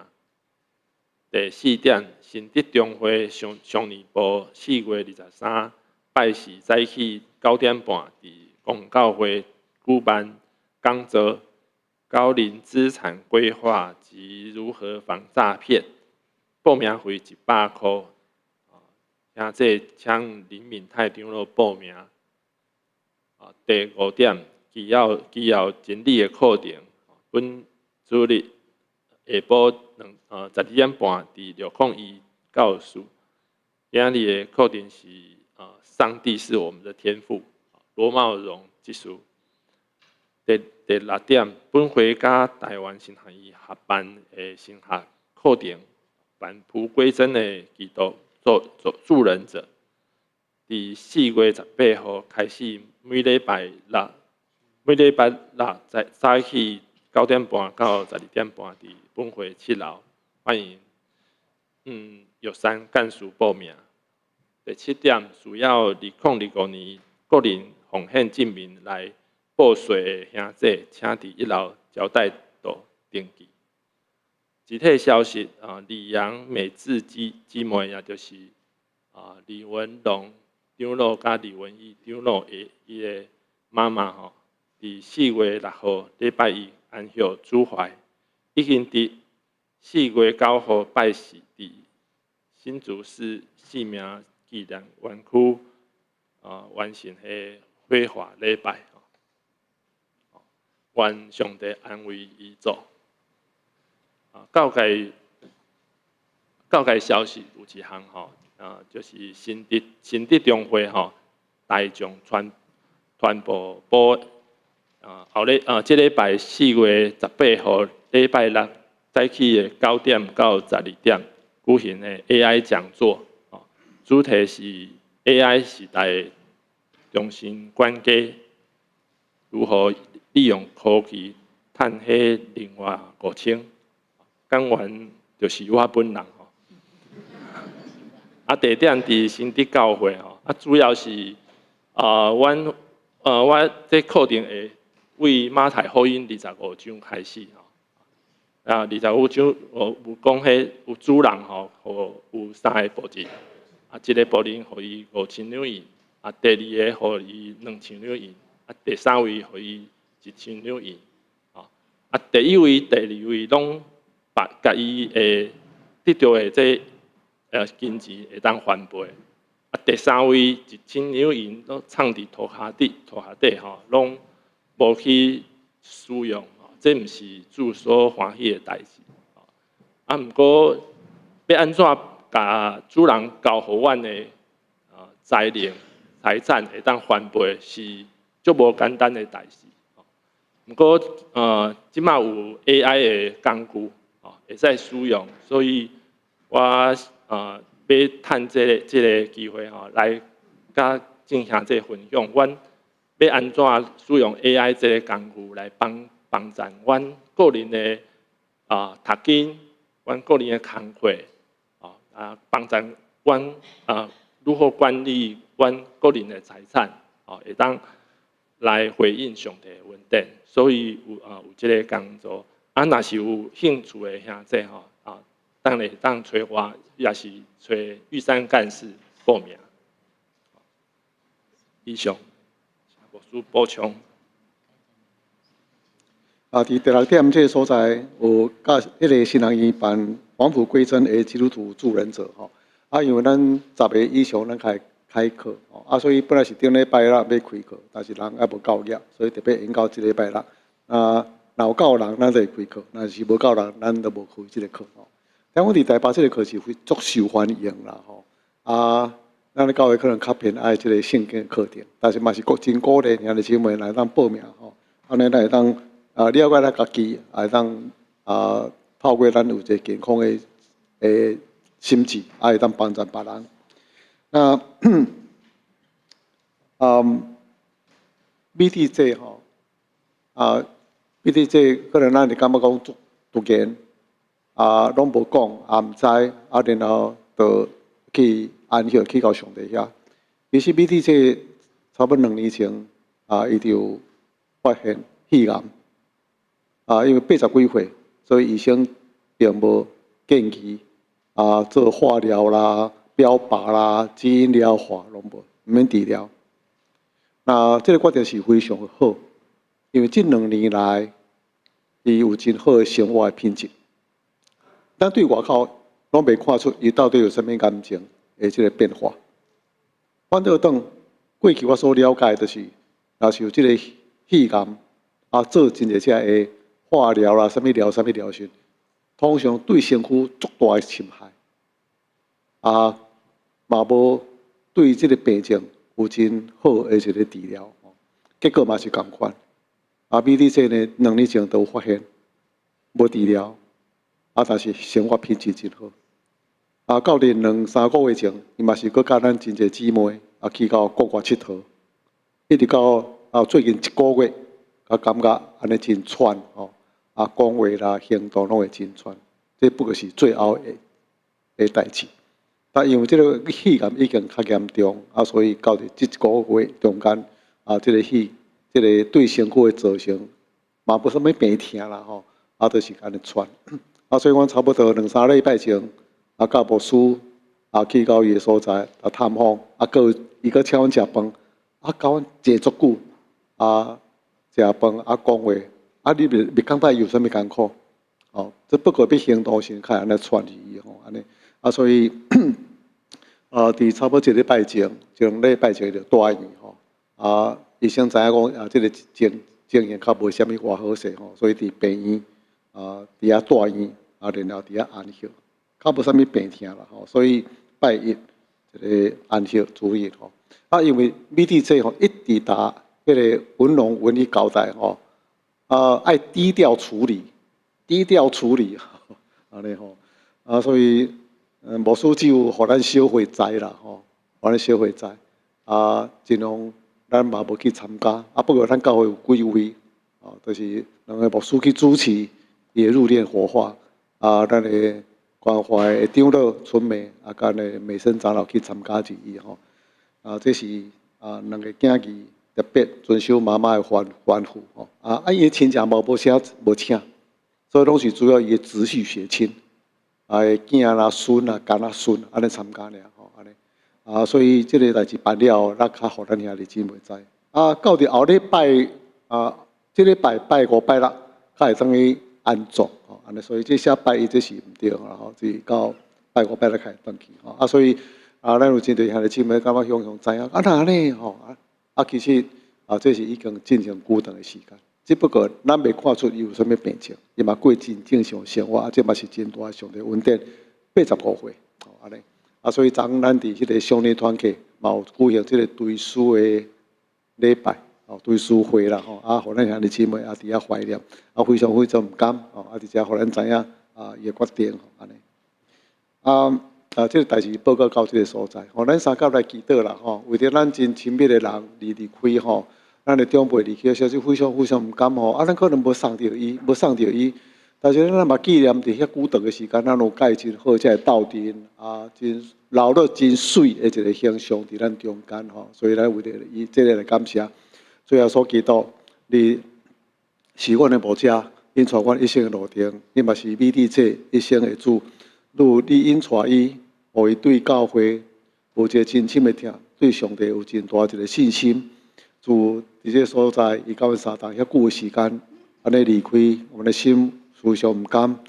第四點，新德中會上上年度4月23拜四早起9點半，佇公教會舉辦講座，高齡資產規劃及如何防詐騙。報名費100箍，兄弟請林敏泰長老報名。第五點，紀要整理的課程，本主日下晡12點半，佇601教室今仔日的課程是啊，上帝是我們的天父，羅茂榮執事。第六點，本會佮臺灣神學院合辦的神學課程，返璞歸真的基督做助人者。佇4月18號開始，每禮拜六早起9點半到12點半，佇本會7樓，歡迎玉山幹事報名。第七點，需要2025年個人奉獻證明來報稅的兄弟，請佇1樓招待處登記。集體消息啊，李陽美智姊妹，也就是啊李文龍長老佮李文義長老的伊的媽媽吼，佇4月6號禮拜一安息主懷，已經佇4月9號拜四佇新竹市四明紀念園區啊完成彼火化禮拜。願上帝安慰遺族。啊，教界消息有一項吼，啊，就是新竹中會吼，大眾傳播部啊，後禮啊，這禮拜4月18號禮拜六早起的9點到12點舉行的 AI 講座，主題是 AI 時代的終身管家如何利用科技趁彼另外5000，講員就是我本人吼。啊，地點佇新竹教會吼，啊，主要是啊，我這課程會為馬太福音二十五章開始吼。啊，二十五章有講彼有主人吼，予有三个僕人，啊，一个僕人予伊5000兩銀，啊，第二个予伊2000兩銀，啊，第三位予伊1000兩銀，啊，第一位、第二位攏把共伊會得著的這金錢會當翻倍，啊，第三位1000兩銀攏藏佇塗跤底吼，攏無去使用，這毋是主所歡喜的代誌。啊，毋過欲按怎共主人交予阮的才能、財產會當翻倍，是足無簡單的代誌。毋過，這馬有 AI 的工具，會使使用，所以我欲趁這個機會吼，來佮眾兄弟分享，阮欲按怎使用 AI 這个工具來幫助阮個人的讀經，阮個人的工課，幫助阮如何管理阮個人的財產，會當來回應上帝的恩典，所以有這个講座。啊，若是有興趣的兄弟吼，啊，當然會當揣我，也是揣玉山幹事報名。以上，牧師補充。啊，佇第六點這个所在有佮彼个神學院辦返璞歸真的基督徒助人者吼。啊，因為咱10个以上咱開開課，啊，所以本來是頂禮拜六欲開課，但是人猶無夠額，所以特別延到這禮拜六。啊，若有夠人，咱就會開課；若是無夠人，咱就無開這个課吼。但阮佇台北這个課是非足受歡迎啦吼。啊，咱的教會可能較偏愛這个聖經課程，但是嘛是真鼓勵兄弟姊妹來當報名吼。按呢咱會當了解咱家己，也會當透過咱有一个健康的心智，也會當幫助別人。那，美智姐吼，啊，美智姐可能咱會感覺講足突然，啊，攏無講，也毋知，啊，然後就去安息去到上帝遐。其實美智姐差不多2年前，啊，伊就發現肺癌，啊，因為80幾歲，所以醫生並無建議啊做化療啦、標靶啦、基因療法攏無，毋免治療。那這个決定是非常好，因為這兩年來，伊有真好的生活的品質。咱對外口攏袂看出伊到底有啥物癌症的這个變化。反倒轉過去我所了解就是，若是有這个肺癌啊，做真濟隻的化療啦、啥物療、啥物療時，通常對身軀足大的侵害。啊，嘛無對這個病症有真好的一個治療，結果嘛是仝款。啊，美麗姐呢，2年前就有發現，無治療，啊，但是生活品質真好。啊，到佇兩三個月前，伊嘛是閣佮咱真濟姊妹啊去到國外𨑨迌，一直到啊最近一個月，啊感覺按呢真喘吼，啊講話啦行動攏會真喘，這不過是最後的代誌。但因為這個肺癌已經較嚴重，啊，所以到佇這一個月中間，啊，這個肺，這個對身軀的造成，嘛無啥物病疼啦吼，啊，就是按呢喘。啊，所以阮差不多兩三禮拜前，啊，佮牧師啊去到伊的所在啊探訪，啊，閣伊閣請阮食飯，啊，佮阮坐足久，啊，食飯啊講話，啊，你袂感覺有啥物艱苦？哦，這不過比行動時較按呢喘而已吼，按呢，啊，所以。佇差不多一禮拜前，一兩禮拜前就住院吼。啊，醫生知影講啊，這個情形較無啥物偌好勢吼，所以佇病院啊，佇遐住院，啊，然後佇遐安息，較無啥物病疼啦吼。所以拜一這個安息主日吼。啊，因為美娣姐吼一直共彼個文龍文一交代吼，啊，愛低調處理，低調處理，按呢吼，啊，所以。牧師只有予咱小會知啦，吼，予咱小會知，啊，盡量咱嘛無去參加，啊，不過咱教會有幾位，哦，就是兩個牧師去主持伊的入殮火化，啊，咱的關懷的長老春梅，啊，佮咱美生長老去參加而已吼，啊，這是啊兩個囝兒特別遵守媽媽的吩咐吼，啊啊，伊的親戚嘛無啥無請，所以攏是主要伊的直系血親。啊，囝啦、孫啊、干仔孫按呢參加爾吼，按呢啊，所以這個代誌辦了後，咱較予咱兄弟姊妹知。啊，到佇後禮拜啊，這禮拜拜五、拜六，較會當去安葬吼，按呢，所以這寫拜一這是毋對啦吼，是到拜五、拜六較會轉去吼。啊，所以啊，咱有真濟兄弟姊妹感覺雄雄知影，啊那按呢吼啊啊，其實啊，這是已經進行久長的時間。只不過咱袂看出伊有啥物病症，伊嘛過真正常生活，啊，這嘛是真大上帝恩典。85歲，吼按呢，啊，所以昨昏咱佇彼個少年團契嘛有舉行這個追思的禮拜，哦，追思會啦，吼，啊，予咱兄弟姊妹啊佇遐懷念，啊，非常非常毋甘，哦，啊，佇遮予咱知影啊，伊的決定，吼，按呢。啊啊，這個代誌報告到這個所在，吼，咱相佮來祈禱啦，吼，為著咱真親密的人離開吼。咱的長輩離去，實在非常非常毋甘吼，啊，咱可能無送著伊，無送著伊，但是咱嘛紀念佇遐久長的時間，咱有佮伊真好，才會鬥陣啊，真留落真媠的一個形象佇咱中間吼，所以咱為著伊這個來感謝。主耶穌基督，你是阮的牧者，引帶阮一生的路程，你嘛是美娣姐一生的主，你你引帶伊，予伊對教會有一個真深的疼，對上帝有真大一個信心。主佇這個所在，伊佮阮相同遐久的時間，按呢離開，阮的心非常毋甘。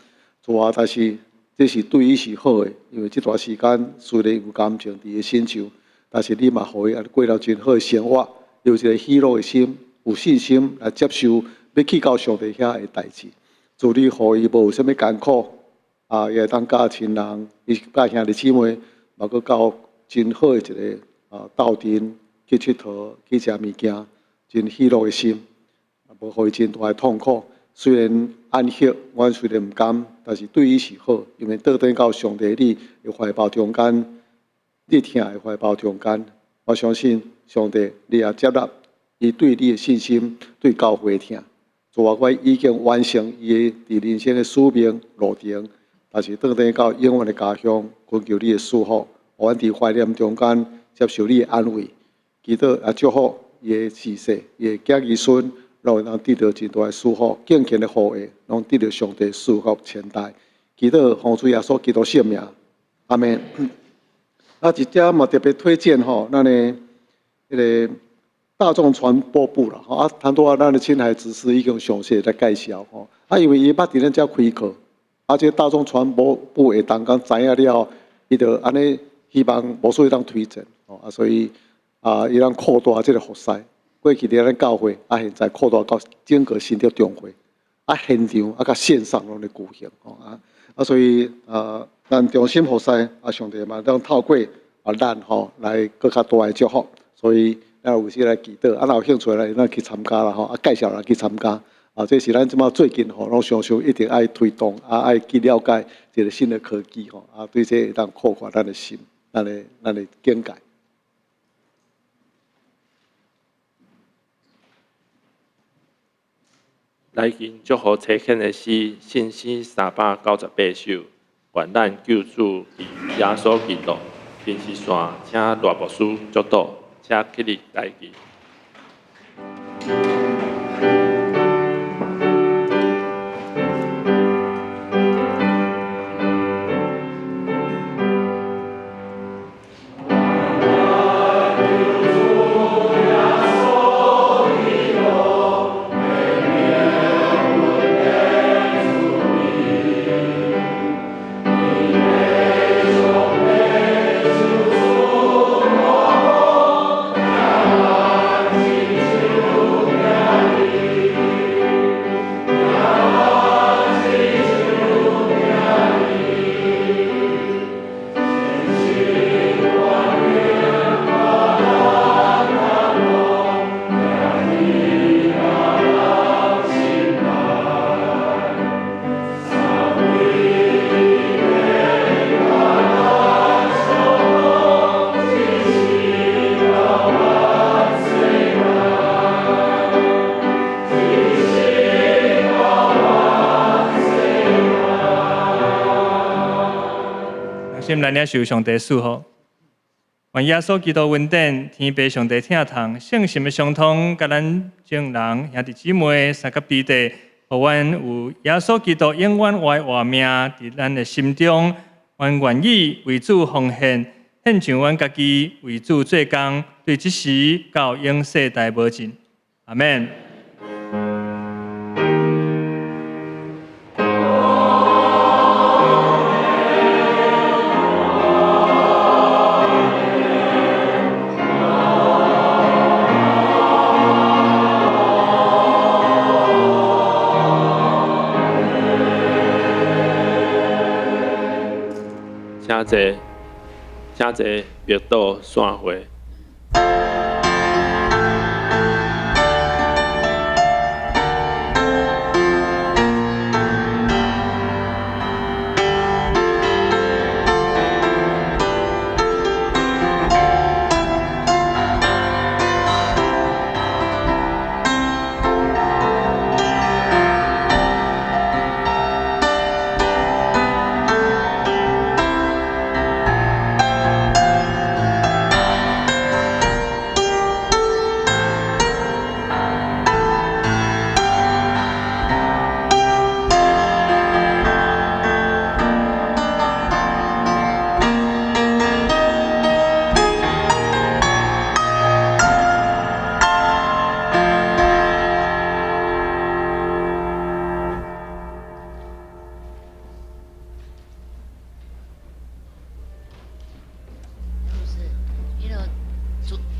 主啊，但是這是對伊是好的，因為這段時間雖然有感情佇伊身上，但是你嘛予伊按呢過了真好的生活，有一個喜樂的心，有信心來接受欲去到上帝遐的代誌。主你予伊無有啥物艱苦，啊，伊會當佮親人，伊佮兄弟姊妹，嘛閣到真好的一個啊鬥陣。去𨑨迌，去食物件，真喜樂的心，無予伊真大的痛苦。雖然安息，阮雖然毋甘，但是對伊是好，因為倒轉到上帝你的懷抱中間，你疼的懷抱中間，我相信上帝你也接納伊對你的信心，對教會的疼。主啊，我已經完成伊的佇人生的使命路程，但是倒轉到永遠的家鄉，尋求你的祝福，予阮佇懷念中間接受你的安慰。祈禱也祝福伊的逝世，伊的囝兒孫，攏會當得著真大的祝福，敬虔的後裔，攏得著上帝賜福千代。祈禱奉主耶穌基督聖名，阿們。啊，佇遮嘛特別推薦吼，咱的彼個大眾傳播部啦，吼啊，拄仔咱的親愛執事已經詳細來介紹吼。啊，因為伊捌佇咱遮開課，啊，這個大眾傳播部的同工知影了後，伊就按呢希望牧師會當推薦，吼啊，所以。啊！伊通擴大這個服事，過去佇咱教會，啊，現在擴大到整個新竹中會，啊，現場啊，佮線上攏咧舉行，吼啊啊，所以啊，咱中心服事啊，上帝嘛當透過啊，予咱吼來閣較大的祝福，所以咱有時來祈禱，啊，若有興趣來，咱去參加啦吼，啊，介紹人去參加，啊，這是咱這擺最近吼，攏常常一定愛推動，啊，愛去了解一個新的科技吼，啊，對這會當擴闊咱的心，咱的境界。來敬祝福差遣的詩，信詩398首，願咱救主耶穌基督親自線，請賴牧師祝禱，請起立來敬。心來領受上帝賜福，願耶穌基督恩典、天父上帝疼痛、聖神的相通，佮咱眾人兄弟姊妹三甲彼得，予阮有耶穌基督永遠活的活命佇咱的心中，阮願意為主奉獻，獻上阮家己為主做工，對這時到永世代無盡。阿們。請坐，請坐，默禱散會。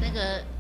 那個。